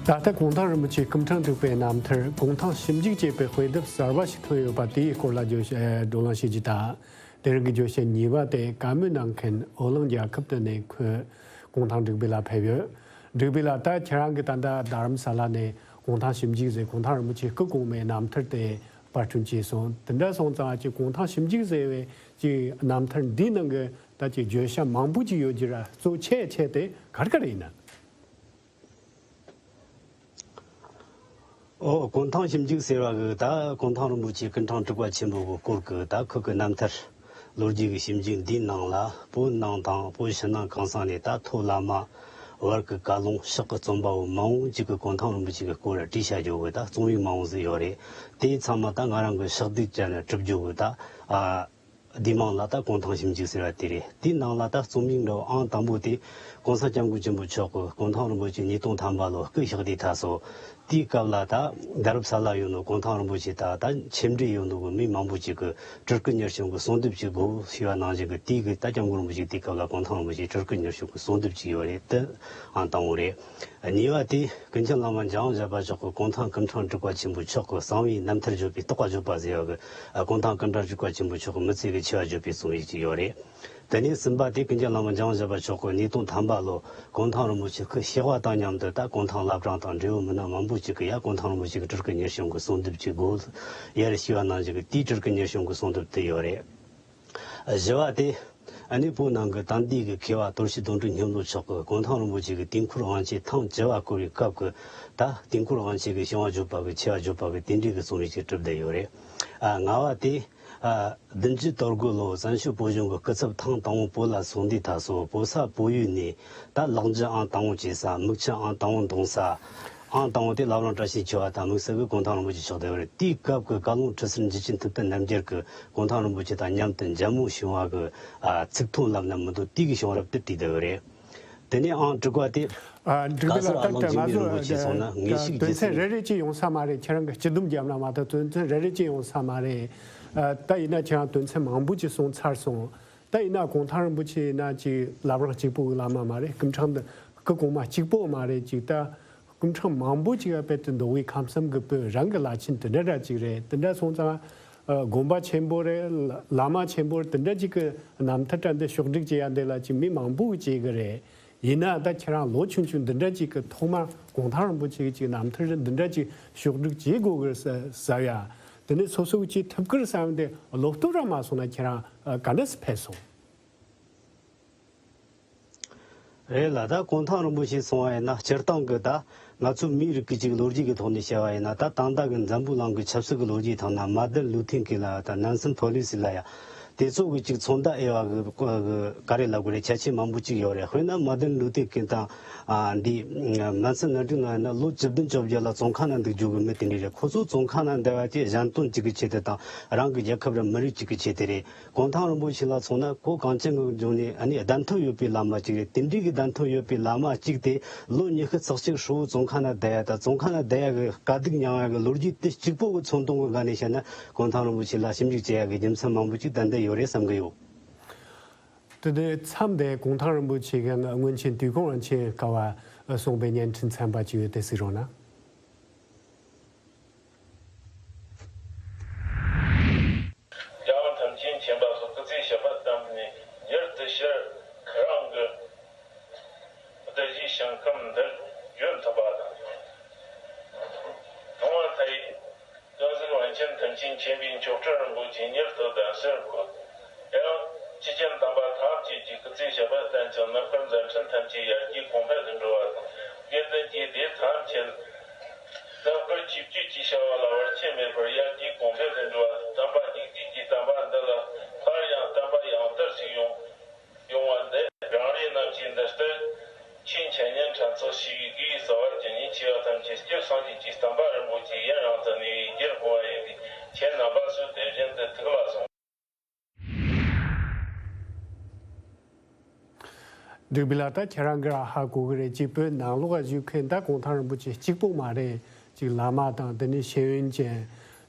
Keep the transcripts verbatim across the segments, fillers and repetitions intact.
ད་ལྟ་གུང་ཐང་རིན་པོ་ཆེ་སྐུ་འཕྲེང་དྲུག་པའི་རྣམ་ཐར་གུང་ཐང་ཞིབ་འཇུག་ཅེས་པའི་དཔེ་དེབ་གསར་པ་ཞིག་ཐོན་ཡོད་པ་དེའི་སྐོར་ལ་བརྗོད་བྱ་བགྲོ་གླེང་བྱེད་རྒྱུ་དང་། དེ་རིང་གི་བརྗོད་བྱ་གཉིས་པ་དེ་བཀའ་མོལ་གནང་མཁན་ཨོ་གླིང་རྒྱལ་ཁབ་ཏུ་ནས་ཁོས་གུང་ཐང་འབྲུག་པའི་ལ་ཕེབས་ཡོད། འབྲུག་པའི་ལ་ད་ཁྱེད་རང་གིས་ད་ལྟ་རྡ་རམ་ས་ལ་ནས་གུང་ཐང་ཞིབ་འཇུག་ཟེར་གུང་ཐང་རིན་པོ་ཆེ་སྐུ་གོང་མའི་རྣམ་ཐར་དེ་པར་སྐྲུན་བྱས་སོང་། དེ་འདྲ་སོང་ཙང་ཅིག་གུང་ཐང་ཞིབ་འཇུག་ཟེར་བའི་ཅིག་རྣམ་ཐར་འདིའི་ནང་གི་ད་ཅིག་བརྗོད་བྱ་མང་པོ་ཅིག་ཡོད་རྒྱུ་ར་གཙོ་ཆེ་ཆེ་དེ་ག་རེ་ག་རེ་ཡིན་ན། ཨོ། གུང་ཐང་ཞིབ་འཇུག་ཟེར་བ་གི་ད་གུང་ཐང་རིན་པོ་ཆེ་སྐུ་འཕྲེང་དྲུག་པ་ཆེན་པོ་གི་སྐོར་གི་ད་ཁོ་གི་རྣམ་ཐར་ལོ་རྒྱུས་ཀྱི་ཞིབ་འཇུག་འདིའི་ནང་ལ་བོད་ནང་དང་བོད་ཕྱི་ནང་གང་ས་ནས་ད་མཐོ་བླ་མ་བར་གི་བཀའ་ལུང་ཕྱོགས་ཀྱི་རྩོམ་པ་བོ་མང་བོ་ཅིག་གི་གུང་ཐང་རིན་པོ་ཆེ་གི་སྐོར་ལ་བྲིས་བྱ་རྒྱུ་གི་ད་རྩོམ་ཡིག་མང་བོ་ཟིག་ཡོད་རེད། དེའི་ཚང་མ་ད་ང་རང་གི་ཕྱག་བསྡུས་བྱས་ནས་གྲུབ་རྒྱུ་གི་ད་ཨ། འདིའི་མིང་ལ་ད་གུང་ཐང་ཞིབ་འཇུག་ཟེར་བ་དེ་རེད། དེའི་ནང་ལ་ད་རྩོམ་ཡིག་འདྲ་བོ་ཨང་དང་པོ་དེ་༸གོང་ས་༸སྐྱབས་མགོན་ཆེན་པོ་མཆོག་གིས་གུང་ཐང་རིན་པོ་ཆེ་ཉིས་སྟོང་ཐམ་པ་ལོ་སྐུ་གཤེགས་དུས་ད་སོ། དེའི་སྐབས་ལ་ད་རྡ་རམ་ས་ལ་ཡོད་ནོ་གུང་ཐང་རིན་པོ་ཆེ་ད་ད་ཆེམས་འབྲེལ་ཡོད་ནོ་གི་མི་མང་པོ་ཅིག་གིས་སྤྲུལ་སྐུ་ཉེར་བྱོན་གི་གསོལ་འདེབས་ཅིག་དགོས་ཞུས་པ་ནང་བཞིན་གི་དེའི་གི་ད་༸སྐྱབས་མགོན་རིན་པོ་ཆེ་དེའི་སྐབས་ལ་གུང་ཐང་རིན་པོ་ཆེ་སྤྲུལ་སྐུ་ཉེར་བྱོན་གི་གསོལ་འདེབས་ཅིག་ཡོད་རེད། དེ་ཨང་དང་པོ་རེད། གཉིས་པ་དེ་ཀུན་མཁྱེན་བླ་མ་འཇམ་དབྱངས་བཞད་པ་མཆོག་གིས་གུང་ཐང་སྐུ་འཕྲེང་དྲུག་པ་ཆེན་པོ་མཆོག་གི་གསང་བའི་རྣམ་ཐར་བརྗོད་པའི་རྟོགས་པ་བརྗོད་པ་ཟེར་བ་གི་གུང་ཐང་སྐུ་འཕྲེང་དྲུག་པ་ཆེན་པོ་མཆོག་གི་མི་ཚེ་གི་ཆེ་བ་བརྗོད་པའི་རྩོམ་ཡིག་ཅིག་ཡོད་རེད། དེ་ནས་གསུམ་པ་དེ་ཀུན་མཁྱེན་བླ་མ་འཇམ་དབྱངས་བཞད་པ་མཆོག་གིས་ཉིས་སྟོང་ཐམ་པ་ལོ་གུང་ཐང་རིན་པོ་ཆེ་སྐུ་གཤེགས་པ་དང་མཉམ་དུ་ད་གུང་ཐང་བླ་བྲང་དང་འབྲེལ་ཡོད་མི་སྣ་མང་པོ་ཅིག་གིས་ཡ་གུང་ཐང་རིན་པོ་ཆེ་གི་སྤྲུལ་སྐུ་ཉེར་བྱོན་གི་གསོལ་འདེབས་ཅིག་དགོས་ཡར་ཞུས་པ་ནང་བཞིན་གི་དེའི་སྤྲུལ་སྐུ་ཉེར་བྱོན་གི་གསོལ་འདེབས་དེ་ཡོད་རེད། བཞི་བ་དེ། ཨ་ནི་བོད་ནང་གི་དམ་འདུས་ཀྱི་མཁས་པ་དོར་ཞི་དོན་གྲུབ་སྙིང་པོ་མཆོག་གིས་གུང་ཐང་རིན་པོ་ཆེ་གི་དུས་འཁོར་དབང་ཆེན་ཐེངས་བཅུ་བ་བསྐོར་བའི་སྐབས་ཀྱི་ད་དུས་འཁོར་དབང་ཆེན་གྱི་བྱུང་བ་བརྗོད་པ་གི་ཆེ་བ་བརྗོད་པ་གི་དེ་འདྲའི་གི་རྩོམ་ཡིག་ཅིག་གྲུབ་བསྡད་ཡོད་རེད། ཨ་ལྔ་བ་དེ། ཨ་བདུན་ཅུ་དོན་དགུ་ལོ་བཙན་བྱོལ་བོད་གཞུང་གི་སྐུ་ཚབ་ཐེངས་དང་པོ་བོད་ལ་སོང་དུས་ད་སོ་བོད་ས་བོད་ཡུལ་ནས་ད་ལག་འཇུ་ཨང་དང་པོ་བྱེད་ས་མིག་ཆུ་ཨང་དང་པོ་འདོན་ས། ཨང་དང་པོ་དེ་བླ་བྲང་བཀྲ་ཤིས་འཁྱིལ་བ་དང་དམིགས་བསལ་གྱི་གུང་ཐང་རིན་པོ་ཆེ་མཆོག་དེ་བར་དེའི་སྐབས་ཀྱི་བཀའ་བློན་ཁྲི་ཟུར་འཇུ་ཆེན་ཐུབ་བསྟན་རྣམ་རྒྱལ་གྱིས་གུང་ཐང་རིན་པོ་ཆེ་དང་མཉམ་དུ་མཇལ་མོ་བྱུང་བ་གི་ཨ་ཚིག་ཐོ་ལབ་ན་མི་འདུག་དེའི་གི་བྱུང་རབས་དེ་བྲིས་བསྡད་ཡོད་རེད། དེ་ནས་ཨང་དྲུག་པ་དེ་ཨ་འབྲུག་ག་པའི་ལ་སར་ཨ་ད་ལགས་ལྟ་འཇིགས་ང་མེད་རིན་པོ་ཆེ་སོང་ན་ངེས་ད་ཤིག་དོན་རྒྱུ་ཚན་ཟེར་རེ་རེ་ཅིག་ཡོང་ས་མ་རེད། ཁྱེད་རང་གི་སྤྱི་སྡོམ་བརྒྱབ་ན་མ་གཏོགས་དོན་ཚན་རེ་རེ་ཅིག་ཡོང་ས་མ་རེད། ཨ་ད་ཡིན་ན་ཁྱེད་རང་དོན་ཚན་མང་པོ་ཅིག་གསུངས་ཚར་སོང་། ད་ཡིན་ན་གུང་ཐང་རིན་པོ་ཆེ་ཡིན་ན་ཅིག་བླ་བྲང་གཅིག་པོ་གི་བླ་མ་མ་རེད། སྐུ་འཕྲེང་འདི་སྐུ་གོང་མ་གཅིག་པོ་མ་རེད། ཅིག་ད་སྐུ་འཕྲེང་མང་པོ་ཅིག་ག་དཔེ་དེ་འདུག་བའི་ཁམས་གསུམ་གི་བོད་རང་གི་བླ་ཆེན་དེ་འདྲ་འདྲ་ཅིག་རེད། དེ་འདྲ་སོང་ཙང་ཨ་དགོན་པ་ཆེན་པོ་རེད། བླ་མ་ཆེན་པོ་རེད། དེ་འདྲ་ཅིག་གི་རྣམ་ཐར་འདྲ་འདི་ཕྱོགས་སྒྲིག་བྱེད་ཡ་འདི་ལ་ཅིག་མི་མང་པོ་གིས་བྱེད་གི་རེད། ཡིན་ན་ད་ཁྱེད་རང་ལོ་ཆུང་ཆུང་འདི་འདྲ་ཅིག་གི་ཐོག་མར་གུང་ཐང་རིན་པོ་ཆེ་གི་ཅིག་རྣམ་ཐར་འདི་འདྲ་ཅིག་ཕྱོགས་སྒྲིག་བྱེད་དགོས་གི་ཟེར་ཟེར་ཡ། དེ་ནས་སོ་སོ་གི་ཅིག་ཐུབ་ཀི་རེད་བསམ་སྟེ་བློ་སྟོབས་རང་མ་སོང་ན་ཁྱེད་རང་ཨ་ག་འདྲ་སེ་ཕེབས་སོང་། རེད་ལ་ད་གུང་ཐང་རིན་པོ་ཆེ་སོང་བ་ཡིན་ན་སྤྱིར་བཏང་གི་ད་ང་ཚོ་མིའི་རིགས་ཀྱི་ཅིག་ལོ་རྒྱུས་ཀྱི་ཐོག་ནས་བཤད་པ་ཡིན་ན་ད་ད་ལྟ་གི་འཛམ་བུ་གླིང་གི་ཆབ་སྲིད་ཀྱི་ལོ་རྒྱུས་ཐོག་ན་མར་ཏིན་ལུ་ཐིང་ཀིང་ལ་ད་ནན་སན་ཕོ་ལི་སི་ལ་ཡ། དེ་ཚོ་གི་ཅིག་ཚོང་བརྡ་དབྱེ་བ་གི་ག་རེ་ལབ་དགོས་རེད། ཁྱད་ཆོས་མང་པོ་ཅིག་ཡོད་རེད། དཔེར་ན་མར་ཏིན་ལུ་ཐིང་ཀིང་དང་ཨ་འདི་མན་སོན་ནན་ཊིན་ལ་ཡིན་ན་ལོ་བཅུ་བདུན་བཅོ་བརྒྱད་ལ་བཙོན་ཁང་ན་འདུག་རྒྱུ་གི་མི་དེ་འདྲ་རེད། ཁོ་ཚོ་བཙོན་ཁང་ན་བསྡད་པ་དེ་གཞན་དོན་གཅིག་གི་ཆེད་དུ་དང་རང་གི་རྒྱལ་ཁབ་ར་མི་རིགས་གཅིག་གི་ཆེད་དུ་རེད། གུང་ཐང་རིན་པོ་ཆེ་ལ་མཚོན་ན་ཁོ་གངས་ཅན་གྱི་ལྗོངས་ནས་ཨ་ནི་བདམས་ཐོན་ཡོད་པའི་བླ་མ་གཅིག་རེད། དེ་འདྲའི་གི་བདམས་ཐོན་ཡོད་པའི་བླ་མ་གཅིག་དེ་ལོ་ཉི་ཤུ་རྩ་གཅིག་ཧྲིལ་བོ་བཙོན་ཁང་ན་བསྡད་ཡ་དང་བཙོན་ཁང་ན་བསྡད་ཡ་གི་དཀའ་སྡུག་མྱངས་ཡ་གི་ལོ་རྒྱུས་དེ་གཅིག་པོ་གི་མཚོན་དོན་གྱི་སྒང་ནས་བཤད་ན་གུང་ཐང་རིན་པོ་ཆེ་ལ་ཞིབ་འཇུག་བྱེད་ཡ་གི་རྒྱུ་མཚན་མང་པོ་ཅིག་ཏན་ཏན་ཡོད་རེད་བསམ་གི་ཡོད། དེ་ནས་མཚམས་དེ་གུང་ཐང་རིན་པོ་ཆེ་གི་སྔོན་ཆད་དུས་འཁོར་དབང་ཆེན་སྐབས་གསུངས་པའི་བརྙན་འཕྲིན་ཚན་པ་ཅིག་ཡོད་དེ་གཟིགས་རོགས་གནང་། རྒྱལ་བ་ཐམས་ཅད་མཁྱེན་པ་སོགས་སྐུ་ཚེ་ཞབས་པད་བརྟན་པ་ནས་མྱུར་དུ་ཤར་ཁོ་རང་གི་གདུལ་བྱའི་ཞིང་ཁམས་འདིར་བྱོན་ཐུབ་པ་དང་། གང་བ་མཐའ་ཡས་ཀུན་གཟིགས་དབང་ཆེན་ཐམས་ཅད་མཁྱེན་པའི་མཆོག་སྤྲུལ་རིན་པོ་ཆེ་མྱུར་དུ་གདན་སར་འཁོད། ཡང་ཆོས་ཅན་དམ་པ་ཐམས་ཅད་ཀྱི་སྐུ་ཚེ་ཞབས་པད་བརྟན་ཅིང་རྣམ་དཀར་མཛད་འཕྲིན་ཐམས་ཅད་ཡར་རྒྱས་གོང་འཕེལ་དུ་འགྲོ་བ་དང་། དགེ་འདུན་གྱི་སྡེ་ཐམས་ཅད་རྣམ་དཀར་ཆོས་བརྒྱུད་ཀྱི་བྱ་བ་ལ་བར་ཆད་མེད་པར་ཡར་རྒྱས་གོང་འཕེལ་དུ་འགྲོ་བ་དང་། དམ་པ་སྙིང་ཐིག་གི་བསྟན་པ་འདི་ལ་སླར་ཡང་བསྟན་པ་ཡང་དར་ཞིག་ཡོང་ཡོང་བ་འདི་རང་རེ་རྣམས་ཀྱིས་འདི་ལྟར་ཆོས་འཆད་ཉན་ཕྲན་ཚེགས་ཞུས་པའི་དགེ་བའི་རྩ་བ་བརྒྱ་ཉིད་ཆེ་བ་ཐམས་ཅད་སྐྱབས་སངས་རྒྱས་ཀྱི་བསྟན་པ་རིན་པོ་ཆེ་ཡུན་རིང་དུ་གནས་པའི་རྒྱུར་དགོངས་པ་ཡོད་པས་ཁྱེད་རྣམ་པ་ཚོས་དེ་བཞིན་དུ་ཐུགས་ལ་བཟུང་། འབྲུག་པའི་ལ་ད་ཁྱེད་རང་གིས་ར་ཧ་གོ་གི་རེད། ཅིག་བོད་ནང་ལོགས་ལ་བཞུགས་མཁན་ད་གུང་ཐང་རིན་པོ་ཆེ་གཅིག་པོ་མ་རེད། ཅིག་བླ་མ་དང་དེ་ནས་ཤེས་ཡོན་ཅན་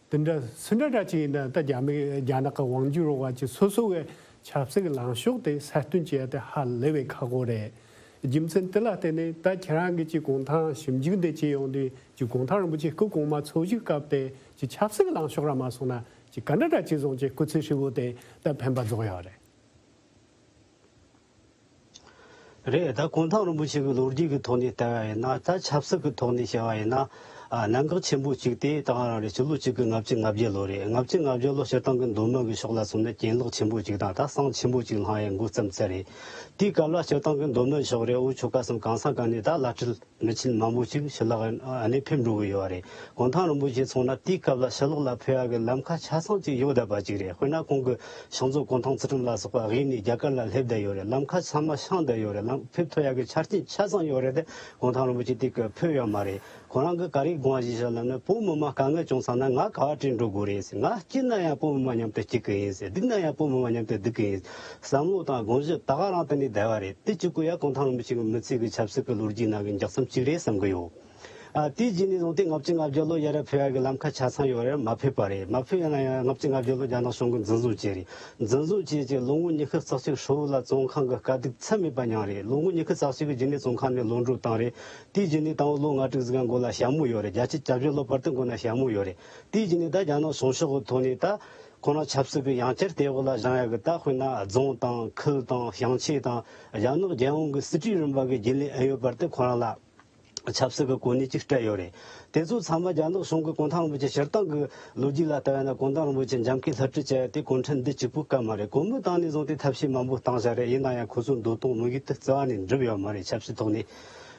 དེ་འདྲ་སུ་འདྲ་འདྲ་ཅིག་ཡིན་ན་ད་རྒྱ་མི་རྒྱ་ནག་གི་དབང་སྒྱུར་འོག་ཅིག་སོ་སོ་གི་ཆབ་སྲིད་ཀྱི་ལངས་ཕྱོགས་དེ་གསལ་སྟོན་བྱེད་ཡ་དེ་ཧ་ལས་པའི་ཁག་པོ་རེད། རྒྱུ་མཚན་དེ་ལ་བརྟེན་ནས་ད་ཁྱེད་རང་གིས་ཀྱི་གུང་ཐང་ཞིབ་འཇུག་འདི་བྱེད་ཡོང་དུས་ཀྱི་གུང་ཐང་རིན་པོ་ཆེ་སྐུ་གོང་མ་འཚོ་བཞུགས་སྐབས་དེ་ཀྱི་ཆབ་སྲིད་ཀྱི་ལངས་ཕྱོགས་ར་མ་སོང་ན་ཀྱི་ག་འདྲ་འདྲ་ཅིག་བཟུང་ཀྱི་སྐུ་ཚེ་ཧྲིལ་བོ་དེ་ད་ཕན་པ་རྫོགས་ཡོད་རེད། རེད། ད་གུང་ཐང་རིན་པོ་ཆེ་གི་ལོ་རྒྱུས་ཀྱི་ཐོག་ནས་བལྟ་བ་ཡིན་ན། ད་ཆབ་སྲིད་ཀྱི་ཐོག་ནས་བཤད་པ་ཡིན་ན། ཨ་གནད་འགག་ཆེན་པོ་གཅིག་དེ་ད་ག་རང་རེད། སྤྱི་ལོ་གཅིག་དགུ་ལྔ་བཅུ་ང་བརྒྱད་ལོ་རེད། ལྔ་བཅུ་ང་བརྒྱད་ལོ་སྤྱིར་བཏང་གི་མདོ་སྨད་ཀྱི་ཕྱོགས་ལ་སོང་ན་གྱེན་ལོག་ཆེན་པོ་གཅིག་དང་ད་བསང་ཆེན་པོ་གཅིག་ལྷང་ཡང་འགོ་བརྩམས་ཚར་རེད། དེའི་སྐབས་ལ་སྤྱིར་བཏང་གི་མདོ་སྨད་ཕྱོགས་རེད། འུ་ཆོ་ག་གསུམ་གང་ས་གང་ནས་ད་བླ་སྤྲུལ་མི་ཆེན་མང་པོ་ཞིག་ཕྱི་ལོགས་ཨ་ནས་ཕེབས་འགྲོ་གི་ཡོད་རེད། གུང་ཐང་རིན་པོ་ཆེ་སོང་ན་དེའི་སྐབས་ལ་ཕྱི་ལོགས་ལ་ཕེབས་ཡག་གི་ལམ་ཁ་ཆ་ཚང་ཅིག་ཡོད་བསྡད་པ་ཅིག་རེད། དཔེར་ན་ཁོང་གི་ཤིང་བཟོ་གུང་ཐང་ཚུལ་ཁྲིམས་ལ་སོགས་པ་དབུས་ནས་རྒྱ་གར་ལ་སླེབས་བསྡད་ཡོད་རེད། ལམ་ཁ་ཚང་མ་བཤངས་བསྡད་ཡོད་རེད། ལམ་ཕེབས་ཐུབ་ཡག་གི་ཆ་རྐྱེན་ཆ་ཚང་ཡོད་རེད་དེ། གུང་ཐང་རིན་པོ་ཆེ་དེ་གི་ཕེབས་ཡོད་མ་རེད། ཁོ་རང་གི་ག་རེ་དགོངས་བཞེས་བཞག་ལབ་ན། བོད་མི་མང་དཀའ་ངལ་བྱུང་སོང་ན་ང་ག་བ་བྲོས་འགྲོ་དགོས་རེད་ཟེར། ང་སྐྱིད་ན་ཡང་བོད་མི་མང་མཉམ་དུ་སྐྱིད་གི་ཡིན་ཟེར། སྡུག་ན་ཡང་བོད་མི་མང་མཉམ་དུ་སྡུག་གི་ཡིན། བསམ་བློ་དང་དགོངས་གཞི་ད་ག་རང་དེ་ནས་བསྡད་པ་རེད། དེ་གཅིག་པུ་ཡང་གུང་ཐང་རིན་པོ་ཆེ་གི་མི་ཚེ་གི་ཆབ་སྲིད་ཀྱི་ལོ་རྒྱུས་ནང་གི་འཇགས་མཚམས་གཅིག་རེད་བསམ་གི་ཡོད། ཨ་དེའི་རྗེས་ནས་བཟུང་སྟེ་ལྔ་བཅུ་ང་བརྒྱད་ལོ་ཡར་ར་ཕེབས་ཡག་གི་ལམ་ཁ་ཆ་ཚང་ཡོད་རེད། མ་ཕེབས་པ་རེད། མ་ཕེབས་ཡིན་ན་ཡང་ལྔ་བཅུ་ང་བརྒྱད་ལོ་རྒྱ་ནག་གཞུང་གིས་འཛིན་བཟུང་བྱས་རེད། འཛིན་བཟུང་བྱས་རྗེས་ལོ་ངོ་ཉི་ཤུ་རྩ་གཅིག་ཧྲིལ་བོ་ལ་བཙོན་ཁང་གི་དཀའ་སྡུག་ཚད་མེད་པ་མྱངས་རེད། ལོ་ངོ་ཉི་ཤུ་རྩ་གཅིག་གི་རྗེས་ནས་བཙོན་ཁང་ནས་གློད་གྲོལ་བཏང་རེད། དེའི་རྗེས་ནས་དང་པོ་ལོ་ལྔ་དྲུག་ཟིག་གི་འགོར་ལ་ཞྭ་མོ་ཡོད་རེད། བརྒྱད་ཅུ་གྱ་བརྒྱད་ལོ་བར་དུ་འགོར་ན་ཞྭ་མོ་ཡོད་རེད། དེའི་རྗེས་ནས་ད་རྒྱ་ནག་གཞུང་ཕྱོགས་ཀྱི་ཐོག་ནས་ད་ཁོ་རང་ཆབ་སྲིད་ཀྱི་ཡང་བསྐྱར་དེ་འོག་ལ་བཞེངས་ཡག་གི་ད་དཔེར་ན་རྫོང་དང་ཁུལ་དང་ཞིང་ཆེན་དང་རྒྱ་ནག་རྒྱལ་ཡོངས་ཀྱི་སྲིད་གྲོས་རིམ་པ་གི་རྒྱུན་ལས་ཨེ་ཡོད་བར་དུ་ཁོ་རང་ལ་ཆབ་སྲིད་ཀྱི་གོ་གནས་ཅིག་སྤྲད་ཡོད་རེད། དེ་ཚོ་ཚང་མ་རྒྱ་ནག་གཞུང་གིས་གུང་ཐང་རིན་པོ་ཆེ་སྤྱིར་བཏང་གི་ལོ་རྒྱུས་ལ་ལྟ་བ་ན། གུང་ཐང་རིན་པོ་ཆེ་འཇམ་མཁས་ལྷུན་གྲུབ་ཅན་དེ་གུང་ཁྲན་འདི་གཅིག་པུ་སྐབས་མ་རེད། གོང་མའི་སྟེང་ནས་བཟུང་སྟེ་ཐབས་ཤེས་མང་པོ་བཏང་བཞག་རེད། ཡིན་ན་ཡང་ཁོ་ཚོའི་འདོད་སྟངས་དམིགས་ཡུལ་དེ་རྩ་བ་ནས་འགྲུབ་ཡོད་མ་རེད། ཆབ་སྲིད་ཐོག་ནས།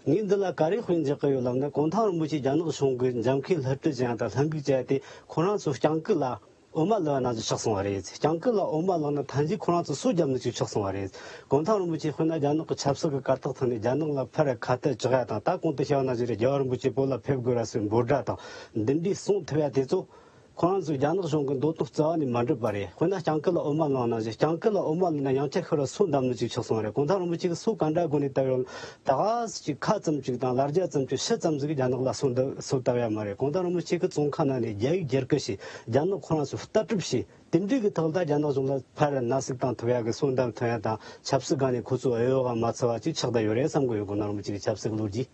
ངས་འདི་ལ་ག་རེ་དཔེ་འཇོག་གི་ཡོད་ལབ་ན། གུང་ཐང་རིན་པོ་ཆེ་རྒྱ་ནག་གཞུང་གིས་འཇམ་མཁས་ལྷུན་གྲུབ་ཅན་དང་ལྷན་འགུག་བྱས་ཏེ་ཁོ་རང་ཚོ་སྤྱང་ཀི་ལ་འོ་མ་བླུགས་ན་ཅིག་ཆགས་སོང་བ་རེད། སྤྱང་ཀི་ལ་འོ་མ་བླུགས་ན་ཐམས་ཅད་ཁོ་རང་ཚོ་སོ་བརྒྱབ་ནི་ཅིག་ཆགས་སོང་བ་རེད། གུང་ཐང་རིན་པོ་ཆེ་དཔེར་ན་རྒྱ་ནག་གི་ཆབ་སྲིད་ཀྱི་གར་སྟེགས་ཐོག་ནས་རྒྱ་ནག་ལ་ཕར་ཁ་གཏད་གཅོག་ཡ་དང་། ད་གོང་དུ་བཤད་པ་ནང་བཞིན་རེད། རྒྱལ་བ་རིན་པོ་ཆེ་བོད་ལ་ཕེབས་དགོས་ར་ཟེར་འབོད་སྒྲ་དང་འདི་འདྲའི་གསུང་ཐུབ་ཡ་དེ་ཚོ་ཁོ་རང་ཚོས་རྒྱ་ནག་གཞུང་གི་འདོད་སྟངས་རྩ་བ་ནས་མ་འགྲུབ་པ་རེད། དཔེར་ན་སྤྱང་ཀི་ལ་འོ་མ་བླུགས་ནང་བཞིན། སྤྱང་ཀི་ལ་འོ་མ་བླུགས་ན་ཡང་བསྐྱར་ཤོར་ར་སོ་བརྒྱབ་ནི་ཅིག་ཆགས་སོང་བ་རེད། གུང་ཐང་རིན་པོ་ཆེ་གིས་སོ་ག་འདྲ་སྒོ་ནས་བཏབ་ཡོད། ད་ག་ཅིག་ཁ་ཙམ་ཅིག་དང་ལ་རྒྱ་ཙམ་ཅིག་ཕྱི་ཙམ་ཟིག་རྒྱ་ནག་ལ་སོ་འདི་སོ་བཏབ་ཡ་མ་རེད། གུང་ཐང་རིན་པོ་ཆེ་གིས་བཙོན་ཁང་ནང་ནས་རྒྱ་ཡིག་རྒྱ་སྐད་བྱས། རྒྱ་ནག་ཁོ་རང་ཚོ་ལྟ་གྲུབ་བྱས། དེ་འདྲའི་གི་ཐོག་ལ་རྒྱ་ནག་གཞུང་ལ་ཕར་ན་ཟུག་བཏང་ཐུབ་ཡ་གི་སོ་འདེབས་ཐུབ་ཡ་དང་ཆབ་སྲིད་སྒང་ནས་ཁོ་ཚོ་གཡོ་འོག་མ་ཚུད་པ་ཅིག་ཆགས་བསྡད་ཡོད་རེད་བསམ་གི་ཡོད། གུང་ཐང་རིན་པོ་ཆེ་གི་ཆབ་སྲིད་ཀྱི་ལོ་རྒྱུས།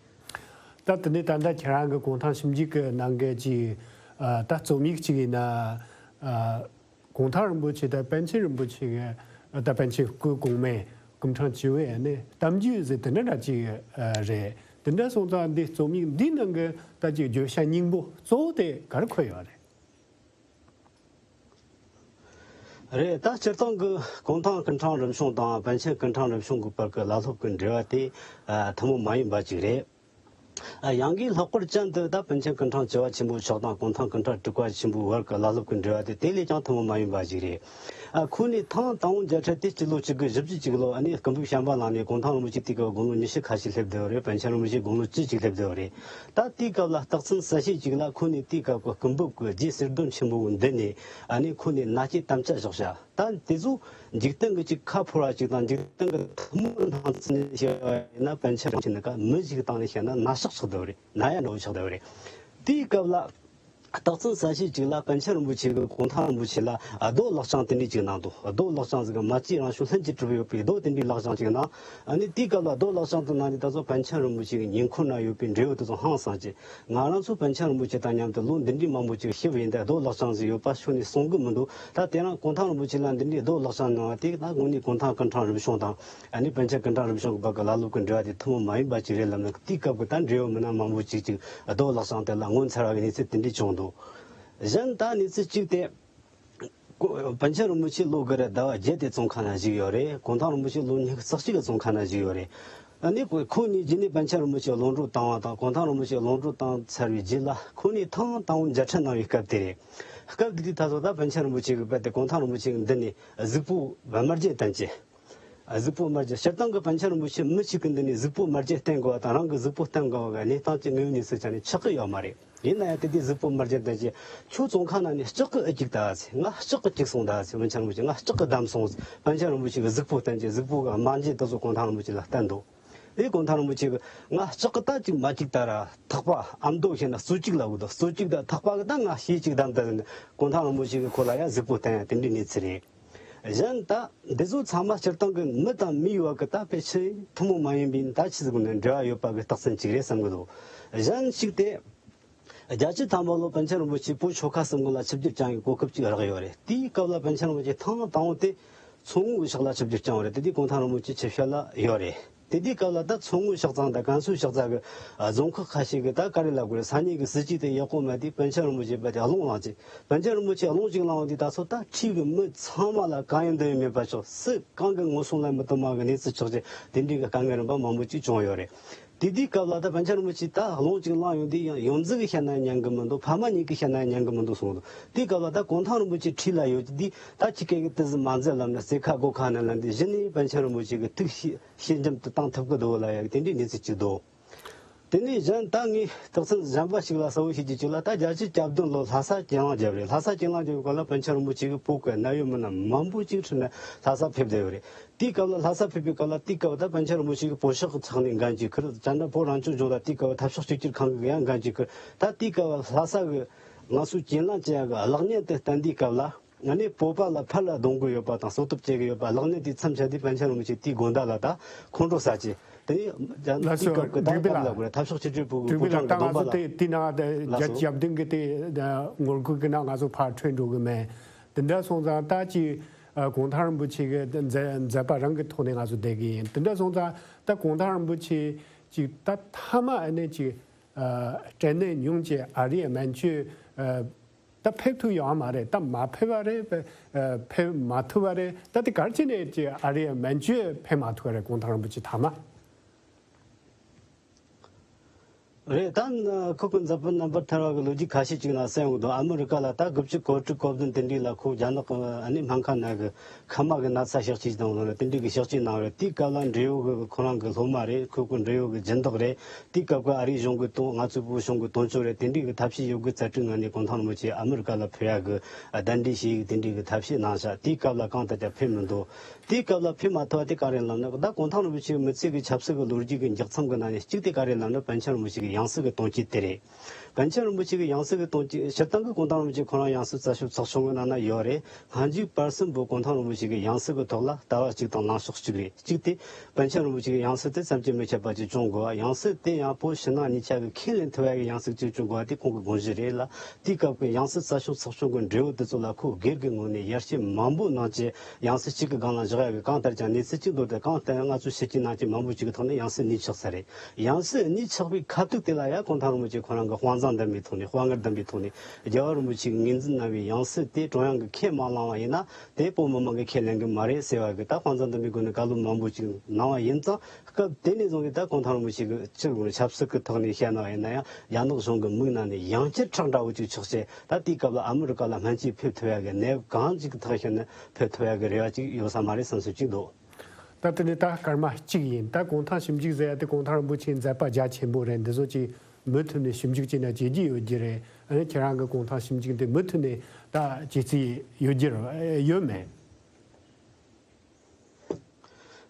ད་དེ་ནས་ད་ལྟ་ཁྱེད་རང་གི་གུང་ཐང་ཞིབ་འཇུག་གི་གནང་མཁན་གྱི་ད་རྩོམ་ཡིག་ཅིག་ཡིན་ན། གུང་ཐང་རིན་པོ་ཆེ་དང་པཎ་ཆེན་རིན་པོ་ཆེ་གི་ད་པཎ་ཆེན་སྐུ་གོང་མའི་སྐུ་ཕྲེང་བཅུ་བའི་ནི་གཏམ་རྒྱུད་ཟེར་དེ་འདྲ་འདྲ་ཅིག་རེད། དེ་འདྲ་སོང་ཙང་འདི་རྩོམ་ཡིག་འདིའི་ནང་གི་ད་ཅིག་བརྗོད་བྱ་སྙིང་པོ་གཙོ་བོ་དེ་ག་རེ་འཁོད་ཡོད་རེད། རེད། ད་སྤྱིར་བཏང་གི་གུང་ཐང་སྐུ་ཕྲེང་རིམ་བྱོན་དང་པཎ་ཆེན་སྐུ་ཕྲེང་རིམ་བྱོན་གྱི་བར་གྱི་བླ་སློབ་ཀྱི་འབྲེལ་བ་དེ་ཨ་ཐུན་མོང་མ་ཡིན་པ་ཅིག་རེད། ཨ་ཡང་གི་ལྷག་པར་ཅན་དུ་ད་པཎ་ཆེན་སྐུ་ཕྲེང་བཅུ་བ་ཆེན་པོ་མཆོག་དང་གུང་ཐང་སྐུ་ཕྲེང་དྲུག་པ་ཆེན་པོའི་བར་གྱི་བླ་སློབ་ཀྱི་འབྲེལ་བ་དེ་དེ་ལས་ཀྱང་ཐུན་མོང་མ་ཡིན་པ་ཞིག་རེད། ཨ་ཁོ་ནི་ཐང་དང་པོ་མཇལ་འཕྲད་དེ་སྤྱི་ལོ་ཆིག་སྟོང་དགུ་བརྒྱ་བཞི་བཅུ་གཅིག་ལོ། ཨ་ནི་སྐུ་འབུམ་བྱམས་པ་གླིང་ནས་གུང་ཐང་རིན་པོ་ཆེ་དེའི་སྐབས་དགུང་ལོ་ཉི་ཤུ་ཁ་ཤས་སླེབས་བསྡད་ཡོད་རེད། པཎ་ཆེན་རིན་པོ་ཆེ་དགུང་ལོ་བཅུ་གཅིག་སླེབས་བསྡད་ཡོད་རེད། ད་དེའི་སྐབས་ལ་རྟགས་མཚན་གསལ་བཤད་ཅིག་ལ་ཁོ་ནི་དེའི་སྐབས་ཀྱི་སྐུ་འབུམ་གྱི་རྗེ་གསེར་སྡོང་ཆེན་པོའི་མདུན་ནས་ཨ་ནི་ཁོ་ནི་མནའ་སྐྱེལ་དམ་བཅའ་བཞག་བྱ། ད་དེ་ཚོ་འཇིག་རྟེན་གྱི་ཅིག་ཁ་ཕོར་བ་ཅིག་དང་འཇིག་རྟེན་གྱི་ཐུན་མོང་སྣང་ཚུལ་ནས་བཤད་པ་ཡིན་ན། པཎ་ཆེན་རིན་པོ་ཆེ་ནི་ཀ་མི་ཞིག་སྟེང་ནས་བཤད་ན་ན་ཤག་ཆགས་བསྡད་པ་རེད། ན་ཡ་འདྲ་བོ་ཆགས་བསྡད་པ་རེད། དེའི་སྐབས་ལ་རྟགས་མཚན་གསལ་བཤད་ཅིག་ལ་པཎ་ཆེན་རིན་པོ་ཆེ་གིས་གུང་ཐང་རིན་པོ་ཆེ་ལ་རྡོ་ལག་བཅངས་དེ་འདྲས་ཅིག་གནང་འདུག་རྡོ་ལག་བཅངས་ཟིག་གི་མ་གཅིག་རང་བྱུང་ལྷུན་གྱིས་གྲུབ་ཡོད་པའི་རྡོ་དེ་འདྲའི་ལག་བཅངས་ཅིག་གནང་། ཨ་ནི་དེའི་སྐབས་ལ་རྡོ་ལག་བཅངས་དེ་གནང་དུས་ད་ཚོ་པཎ་ཆེན་རིན་པོ་ཆེ་གི་ཉེ་འཁོར་ན་ཡོད་པའི་འབྲེལ་ཡོད་དེ་ཚོ་ཧང་སངས་ཀྱི། ང་རང་ཚོ་པཎ་ཆེན་རིན་པོ་ཆེ་དང་མཉམ་དུ་ལོ་འདི་འདྲའི་མང་པོ་ཅིག་ཞིབ་ཡིན་ད་རྡོ་ལག་བཅངས་ཟིག་ཡོད་པ་ཤོད་ནས་གསུང་གི་མི་འདུག་ད་དེ་རིང་གུང་ཐང་རིན་པོ་ཆེ་ལ་འདི་འདྲའི་རྡོ་ལག་བཅངས་གནང་བ་དེ་ད་དངོས་གནས་གུང་ཐང་སྐུ་ཕྲེང་རིམ་བྱོན་དང་ཨ་ནི་པཎ་ཆེན་སྐུ་ཕྲེང་རིམ་བྱོན་གྱི་བར་གྱི་བླ་སློབ་ཀྱི་འབྲེལ་བ་དེ་ཐུན་མོང་མ་ཡིན་པ་ཅིག་རེད་ལབ་ན། དེའི་སྐབས་ཀྱི་ད་འབྲེལ་ཡོད་མི་སྣ་མང་པོ་ཅིག་ཅིག་རྡོ་ལག་བཅངས་དེ་ལ་ངོ་མཚར་བའི་གནས་ཚུལ་དེ་འདྲ་བྱུང་འདུག་གཞན་ད་གནས་ཚུལ་གཅིག་དེ། པཎ་ཆེན་རིན་པོ་ཆེ་ལོ་འགའ་རེ་ཟླ་བ་བརྒྱད་དེ་བཙོན་ཁང་ན་བཞུགས་ཡོད་རེད། གུང་ཐང་རིན་པོ་ཆེ་ལོ་ཉི་ཤུ་རྩ་གཅིག་གི་བཙོན་ཁང་ན་བཞུགས་ཡོད་རེད། ཨ་ནི་ཁོ་ཁོ་ནས་རྗེས་ནས་པཎ་ཆེན་རིན་པོ་ཆེ་གློད་གྲོལ་བཏང་བ་དང་། གུང་ཐང་རིན་པོ་ཆེ་གློད་གྲོལ་བཏང་ཚར་བའི་རྗེས་ལ་ཁོ་ནས་ཐེངས་དང་པོ་མཇལ་འཕྲད་གནང་བའི་སྐབས་དེ་རེད། སྐབས་དེ་དུས་ད་གཟོད་ད་པཎ་ཆེན་རིན་པོ་ཆེ་གིས་རྦད་དེ་གུང་ཐང་རིན་པོ་ཆེ་གི་མདུན་ནས་གཟིགས་པོ་དམར་རྗེན་བསྟན་བྱས། གཟིགས་པོ་དམར་རྗེན། སྤྱིར་བཏང་གི་པཎ་ཆེན་རིན་པོ་ཆེ་མི་གཅིག་གི་མདུན་ནས་གཟིགས་པོ་དམར་རྗེན་བསྟན་དགོས་པ་དང་། རང་གི་གཟིགས་པོ་བསྟན་དགོས་པ་གི་གནས་སྟངས་ཀྱི་དངོས་ཡོད་གནས་ཚུལ་ཆ་ནས་ཆགས་ཀྱི་ཡོད་མ་རེད། ཡིན་ན་ཡང་དེ་དུས་གཟིགས་པོ་དམར་རྗེན་བསྟན་བྱས། ཁྱོད་བཙོན་ཁང་ནང་ནས་ལྕགས་ཀྱིས་ཨེ་བཀྱིགས་ད་ཟེར། ང་ལྕགས་ཀྱིས་བཀྱིགས་སོང་ད་ཟེར། པཎ་ཆེན་རིན་པོ་ཆེ་ང་ལྕགས་ཀྱིས་བསྡམས་སོང་ཟེར། པཎ་ཆེན་རིན་པོ་ཆེ་གིས་གཟིགས་པོ་བསྟན་བྱས། གཟིགས་པོ་གི་དམར་རྗེན་དེ་ཚོ་གུང་ཐང་རིན་པོ་ཆེ་ལ་བསྟན་འདུག་ཨེ་གུང་ཐང་རིན་པོ་ཆེ་གིས་ང་ལྕགས་ཀྱིས་ད་ཅིག་མ་བཀྱིགས་ད་ར། ཐག་པ་ཨ་མདོ་བྱས་ན་རྩོད་གཅིག་ལབ་གི་འདུག་རྩོད་གཅིག་ད་ཐག་པ་གིས་ད་ང་ཤེད་གཅིག་བསྡམས་ད་ཟེར་ནས་གུང་ཐང་རིན་པོ་ཆེ་གིས་ཁོ་ལ་ཡང་གཟིགས་པོ་བསྟན་ཡ་དེ་འདྲའི་གནས་ཚུལ་རེད། གཞན་ད་འདི་ཚོ་ཚང་མ་སྤྱིར་བཏང་གི་མི་དང་མིའི་བར་གྱི་ད་ཕལ་ཆེར་ཐུན་མོང་མ་ཡིན་པའི་ད་ཆི་ཟིག་ནས་འབྲེལ་བ་ཡོད་པ་གི་རྟགས་མཚན་ཅིག་རེད་བསམ་གི་འདུག་གཞན་ཞིག་དེ། རྒྱལ་སྤྱིའི་ཐང་པ་ལོ་པཎ་ཆེན་རིན་པོ་ཆེ་བོད་ཆོལ་ཁ་གསུམ་གི་ལ་ཆིབས་བསྒྱུར་བསྐྱངས་ཡོད་གོ་སྐབས་ཅིག་རག་ཡོད་རེད། དེའི་སྐབས་ལ་པཎ་ཆེན་རིན་པོ་ཆེ་ཐེངས་དང་པོ་དེ་མཚོ་སྔོན་གི་ཕྱོགས་ལ་ཆིབས་བསྒྱུར་བསྐྱངས་པ་རེད། དེ་དུས་གུང་ཐང་རིན་པོ་ཆེ་ཆིབས་ཞབས་ལ་ཡོད་རེད། དེ་དུས་སྐབས་ལ་ད་མཚོ་སྔོན་ཕྱོགས་གཙང་དང་ཀན་སུའུ་ཕྱོགས་གཙང་གི་རྫོང་ཁག་ཁ་ཤས་ཀྱི་ད་ག་རེ་ལབ་དགོས་རེད། ས་གནས་ཀྱི་སྲིད་ཇུས་དེ་ཡག་པོ་མེད་དུས་པཎ་ཆེན་རིན་པོ་ཆེ་བར་དུ་རླུང་ལངས་ཅིག་པཎ་ཆེན་རིན་པོ་ཆེ་རླུང་ཅིག་ལངས་དུས་ད་སོ་ད་འཁྲིས་ཀྱི་མི་ཚང་མ་ལ་གང་ཡིན་འདི་ཡིན་མེད་པ་ཆོག་སུ་གང་གི་ངོ་སྲུང་ལ་མི་གཏོང་མ་གི་གནས་ཚུལ་ཆགས་ཀྱི་དེ་འདྲའི་གི་དཀའ་ངལ་རིམ་པ་མང་པོ་ཅིག་བྱུང་ཡོད་རེད། དེ་དུས་སྐབས་ལ་ད་པཎ་ཆེན་རིན་པོ་ཆེ་ད་རླུང་ཅིག་ལངས་ཡོང་དུས་ཡང་ཡོངས་འཛིན་གྱི་བཤད་ན་ཉན་གི་མི་འདུག་ཕ་མ་གཉིས་ཀྱིས་བཤད་ན་ཉན་གི་མི་འདུག་གསུངས་འདུག་དེའི་སྐབས་ལ་ད་གུང་ཐང་རིན་པོ་ཆེ་འཁྲིས་ལ་ཡོད་དུས་ད་ཁྱི་སྐད་ཀྱི་དེ་ཟི་མ་མཛད་ལབ་ནས་རྩེ་ཁ་སྒོ་ཁ་ནས་ལབ་དུས་གཞི་ནས་པཎ་ཆེན་རིན་པོ་ཆེ་གི་ཐུགས་ཤེས་ཤེས་འཇམ་དུ་བཏང་ཐུབ་གི་འདུག་ལ་ཡ་གི་དེ་འདྲའི་གནས་ཚུལ་ཅིག་འདུག་དེ་ནས་གཞན་ད་ངས་རྟགས་མཚན་གཞན་པ་ཞིག་ལ་གསལ་བོ་ཤེས་རྒྱུ་ཅིག་ལ་ད་བརྒྱད་ཅུ་གྱ་བདུན་ལོ་ལྷ་ས་གྱེན་ལངས་བརྒྱབ་རེད། ལྷ་ས་གྱེན་ལངས་བརྒྱབ་པའི་སྐོར་ལ་པཎ་ཆེན་རིན་པོ་ཆེ་གི་བོད་ཀྱི་གནད་ཡོད་མི་སྣ་མང་པོ་ཅིག་ཁྲིད་ནས་ལྷ་ས་ཕེབས་བསྡད་ཡོད་རེད། དེའི་སྐབས་ལ་ལྷ་ས་ཕེབས་པའི་སྐབས་ལ་དེའི་སྐབས་ད་པཎ་ཆེན་རིན་པོ་ཆེ་གི་བོད་ཕྱོགས་ཀྱི་ཕྱག་ནས་འགན་ཅིག་ཁུར། བྱས་ན་བོད་རང་སྐྱོང་ལྗོངས་ལ་དེའི་སྐབས་འཐབ་ཕྱོགས་གཅིག་གྱུར་ཁང་གི་ཡང་འགན་ཅིག་ཁུར། ད་དེའི་སྐབས་ལྷ་ས་གི་ང་ཚོའི་གྱེན་ལངས་བྱེད་ཡག་གི་གློག་བརྙན་དེ་བསྟན་དུས་སྐབས་ལ་ང་ནི་བོད་པ་ལ་ཕར་ལ་གདོང་གི་ཡོད་པ་དང་གསོད་གཏུབ་བྱེད་ཀྱི་ཡོད་པ་གློག་བརྙན་དེ་མཚམས་བཞག་དུས་པཎ་ཆེན་རིན་པོ་ཆེ་དེའི་དགོན་བདག་ལ་ད་ཁོང་ཁྲོ་ཟ་ཅིག་དེ་ནས་ལགས་སོ། དེའི་སྐབས་ཀྱི་ད་འགྲིག་པས་སྐབས་ལ་ལ་དགོས་རེད། འཐབ་ཕྱོགས་གཅིག་གྱུར་བོད་ཀྱི་འགྲིག་པས་ཕོ་བྲང་ལ་གི་ད་ང་སྡོམ་པ་ཚོ་ལ། དེ་དེ་ནང་དེ་ལགས་བརྒྱད་ཅུ་གྱ་བདུན་གྱི་དེ་ངོ་རྒོལ་གྱི་ནང་ང་ཚོ་ཕར་ཁྲིད་འགྲོ་གི་མེད། དེ་འདྲ་སོང་ཙང་ད་ཅི་ཨ་གུང་ཐང་རིན་པོ་ཆེ་གི་མཛད་མཛད་པ་རང་གི་ཐོག་ནས་ང་ཚོ་བསྡད་གི་ཡིན། དེ་འདྲ་སོང་ཙང་ད་གུང་ཐང་རིན་པོ་ཆེ་ཅིག་ད་མཐའ་མ་ཨ་ནི་ཅིག་ཨ་སྐྲན་ནད་མྱོང་བྱས་ཨ་རིའི་སྨན་བཅོས་ཨ་ད་ཕེབས་ཐུབ་ཡོད་མ་རེད། ད་མ་ཕེབས་པ་རེད། ཨ་ཕེབས་མ་ཐུབ་པ་རེད། ད་དེ་ག་རེ་བྱས་ནས་ཅིག་ཨ་རིའི་སྨན་བཅོས་ཕེབས་མ་ཐུབ་པ་རེད། གུང་ཐང་རིན་པོ་ཆེ་མཐའ་མ། རེད། ད་ཁོ་གི་མཛད་པ་རྣམ་པར་ཐར་བ་གི་ལོ་རྒྱུས་ཁ་ཤས་ཅིག་ན་གསན་ཡོང་དུས་ཨ་མི་རི་ཀ་ལ་ད་དགུ་བཅུ་གོ་དྲུག་གོ་བདུན་དེ་འདྲའི་ལ་ཁོ་རྒྱ་ནག་གི་ཨ་ནི་སྨན་ཁང་ནང་གི་ཁ་མ་གི་ན་ཚ་གཤག་བཅོས་དང་ལོ་ལ་དེ་འདྲའི་གི་གཤག་བཅོས་གནང་རེད། དེའི་སྐབས་ལ་འབྲེལ་ཡོད་གི་ཁོ་རང་གི་སློབ་མ་རེད། ཁོ་གི་འབྲེལ་ཡོད་གི་སྦྱིན་བདག་རེད། དེའི་སྐབས་ཀྱི་ཨ་རིའི་གཞུང་གི་དོན་ང་ཚོའི་བོད་གཞུང་གི་དོན་གཅོད་རེད། དེ་འདྲའི་གི་ཐབས་ཤེས་ཡོད་གི་རྩལ་སྤྲུགས་ངང་ནས་གུང་ཐང་རིན་པོ་ཆེ་ཨ་མི་རི་ཀ་ལ་ཕེབས་ཡག་གི་གདན་འདྲེན་བྱེད་ཡག་དེ་འདྲའི་གི་ཐབས་ཤེས་གནང་ཤག་དེའི་སྐབས་ལ་གང་ལྟར་ཀྱང་ཕེབས་མི་འདུག་དེའི་སྐབས་ལ་ཕེབས་མ་ཐུབ་པ་དེ་ག་རེ་ལབ་ན། ད་གུང་ཐང་རིན་པོ་ཆེའི་མི་ཚེ་གི་ཆབ་སྲིད་ཀྱི་ལོ་རྒྱུས་ཀྱི་མཇུག་མཚམས་ཀྱི་ནང་ནས་གཅིག་དེ་ག་རེ་ལབ་ན། པཎ་ཆེན་རིན་པོ་ཆེ་གི་ཡང་སྲིད་ཀྱི་དོན་རྐྱེན་དེ་རེད། པཎ་ཆེན་རིན་པོ་ཆེ་གི་ཡང་སྲིད་ཀྱི་དོན་རྐྱེན། སྤྱིར་བཏང་གི་གུང་ཐང་རིན་པོ་ཆེ་ཁོ་རང་ཡང་སྲིད་རྩད་ཞིབ་ཚོགས་ཆུང་གི་ནང་ན་ཡོད་རེད། སྔ་འཇུག་བར་གསུམ་པོ་གུང་ཐང་རིན་པོ་ཆེ་གི་ཡང་སྲིད་ཀྱི་ཐོག་ལ་ལྟ་བ་གཅིག་དང་ལངས་ཕྱོགས་གཅིག་རེད། གཅིག་དེ་པཎ་ཆེན་རིན་པོ་ཆེ་གི་ཡང་སྲིད་དེ་བསམ་གྱིས་མི་ཁྱབ་པ་ཅིག་བྱུང་དགོས་པ། ཡང་སྲིད་དེ་ཡང་བོད་ཕྱི་ནང་གཉིས་ཆ་གི་ཁས་ལེན་ཐུབ་ཡག་གི་ཡང་སྲིད་ཅིག་བྱུང་དགོས་པ་དེ་ཁོང་གི་དགོངས་གཞི་རེད་ལ། དེའི་སྐབས་ཀྱི་ཡང་སྲིད་རྩད་ཞིབ་ཚོགས་ཆུང་གི་འབྲེལ་ཡོད་དེ་ཚོ་ལ་ཁོ་སྒེར་གྱི་ངོས་ནས་ཡར་ཞུ་མང་པོ་གནང་བྱས། ཡང་སྲིད་གཅིག་གི་སྒང་ལ་བཞག་ཡག་གི་གང་ལྟར་ཀྱང་གནས་ཚུལ་གཅིག་འདུག་སྟེ། གང་ལྟར་ང་ཚོའི་ཤེས་ཀྱི་ནང་གི་མང་པོ་ཅིག་གི་ཐོག་ནས་ཡང་སྲིད་གཉིས་ཆགས་ས་རེད། ཡང་སྲིད་གཉིས་ཆགས་པའི་ཁ་ཐུག་དེ་ལ་ཡང་གུང་ཐང་རིན་པོ་ཆེ་ཁོ་རང་གི་དཔང་རྩ་འདོན་པའི་ཐོག་ནས། དཔའ་ངར་ལྡན་པའི་ཐོག་ནས་རྒྱལ་བ་རིན་པོ་ཆེས་ངོས་འཛིན་གནང་བའི་ཡང་སྲིད་དེ་ཀྲུང་དབྱང་གིས་ཁས་མ་བླངས་པ་ཡིན་ན། དེ་བོད་མི་མང་གིས་ཁས་ལེན་གི་མ་རེད་ཟེར་བ་གི་ད་དཔང་རྩ་འདོན་པའི་སྒོ་ནས་བཀའ་སློབ་མང་པོ་ཅིག་གནང་བ་ཡིན་ཙང་། སྐབས་དེ་ནས་བཟུང་གི་ད་གུང་ཐང་རིན་པོ་ཆེ་གི་སྤྱི་ལོ་ཆབ་སྲིད་ཀྱི་ཐོག་ནས་བཤད་ན་ཡིན་ན་ཡང་། རྒྱ་ནག་གཞུང་གི་མིག་ནང་ནས་ཡང་བསྐྱར་ཁྲག་འདྲ་བོ་ཅིག་ཆགས་བྱས། ད་དེའི་སྐབས་ལ་ཨ་མི་རི་ཀ་ལ་སྨན་བཅོས་ཕེབས་ཐུབ་ཡག་གི་གནས་བབ་གང་ཅིག་གི་ཐོག་བཤད་ན་ཕེབས་ཐུབ་ཡག་གི་རེ་བ་ཅིག་ཡོད་ས་མ་རེད་བསམ་སྲོལ་ཅིག་འདུག་ད་དེ་ནས་ད་སྐར་མ་གཅིག་ཡིན། ད་གུང་ཐང་ཞིབ་འཇུག་ཟེར་ཡ་དེ་གུང་ཐང་རིན་པོ་ཆེའི་མཛད་པ་རྒྱ་ཆེན་པོ་རེད། འདི་ཚོ་ཅིག་མུ་མཐུད་ནས་ཞིབ་འཇུག་བྱས་ན་བྱེད་རྒྱུ་ཡོད་རྒྱུ་རེད། ཨ་ནི་ཁྱེད་རང་གི་གུང་ཐང་ཞིབ་འཇུག་འདི་མུ་མཐུད་ནས་ད་བྱེད་རྩིས་ཡོད་རྒྱུ་རེད། ཡོད་མེད།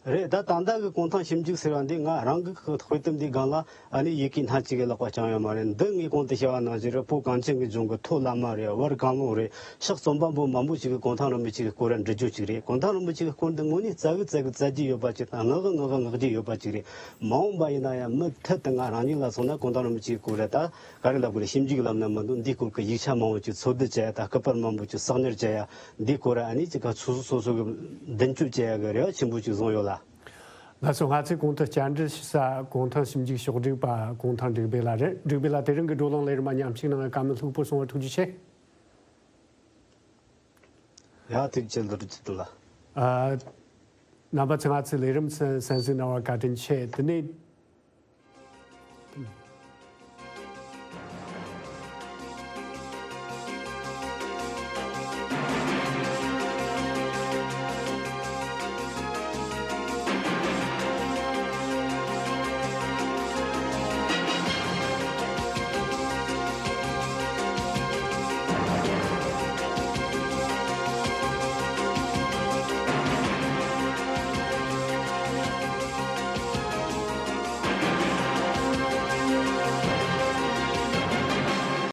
རེད། ད་ད་ལྟ་གི་གུང་ཐང་ཞིབ་འཇུག་ཟེར་བ་འདི་ང་རང་གི་དཔེ་དེབ་འདིའི་སྒང་ལ་ཨ་ནི་ཡི་གེ་སྣ་གཅིག་གི་ལྷག་པ་བྱུང་ཡོད་མ་རེད། འདི་ངས་གོང་དུ་བཤད་པ་ནང་བཞིན་རེད། བོད་གངས་ཅན་གྱི་ལྗོངས་ཀྱི་མཐོ་བླ་མ་རེད། བར་གངས་ལུང་རེད། ཕྱོགས་རྩོམ་པ་པོ་མང་པོ་ཞིག་གིས་གུང་ཐང་རིན་པོ་ཆེ་གི་སྐོར་ལ་འབྲི་རྒྱུ་ཅིག་རེད། གུང་ཐང་རིན་པོ་ཆེ་གི་སྐོར་འདི་དངོས་གནས་རྩ་བའི་རྩ་གི་རྩ་རྒྱུས་ཡོད་པ་ཅིག་དང་། ངག་གི་ངག་གི་ངག་རྒྱུས་ཡོད་པ་ཅིག་རེད། མ་འོངས་པ་ཡིན་ན་ཡང་མུ་མཐུད་དུ་ང་རང་ཉིད་ལ་མཚོན་ན་གུང་ཐང་རིན་པོ་ཆེ་གི་སྐོར་ལ་ད་ག་རེ་ལབ་དགོས་རེད། ཞིབ་འཇུག་ལབ་ན་མི་འདུག་འདིའི་སྐོར་གྱི་ཡིག་ཆ་མང་པོ་ཅིག་འཚོལ་བསྡུ་བྱས། ད་སྐུ་པར་མང་པོ་ཅིག་གསོག་འདེབས་བྱས། ད་འདིའི་སྐོར་ཨ་ནི་ཅིག་ག་སོ་སོ་སོ་སོ་གི་མདུན་སྐྱོད་བྱེད་ཡག་གི་རེ་བ་ཆེན་པོ་ཅིག་བཟུང་ཡོད་ལ། ལགས་སོ། ང་ཚོས་གོང་དུ་བཅར་འདྲི་ཞུ་ས་གུང་ཐང་ཞིབ་འཇུག་ཕྱོགས་སྒྲིག་པ་གུང་ཐང་འབྲུག་པའི་ལགས་རེད། འབྲུག་པའི་ལགས། དེ་རིང་གི་བགྲོ་གླེང་ལས་རིམ་མ་མཉམ་ཞུགས་གནང་བའི་བཀའ་མོལ་ལྷུག་པོ་གསུང་བར་ཐུགས་རྗེ་ཆེ། ཡ། ཐུགས་རྗེ་ཆེ། ལོ་རྒྱུས་དུ་ལ། ཨ། རྣམ་པ་ཚོས་ང་ཚོའི་ལས་རིམ་གསན་གཟིགས་གནང་བར་བཀའ་དྲིན་ཆེ། དེ་ནས།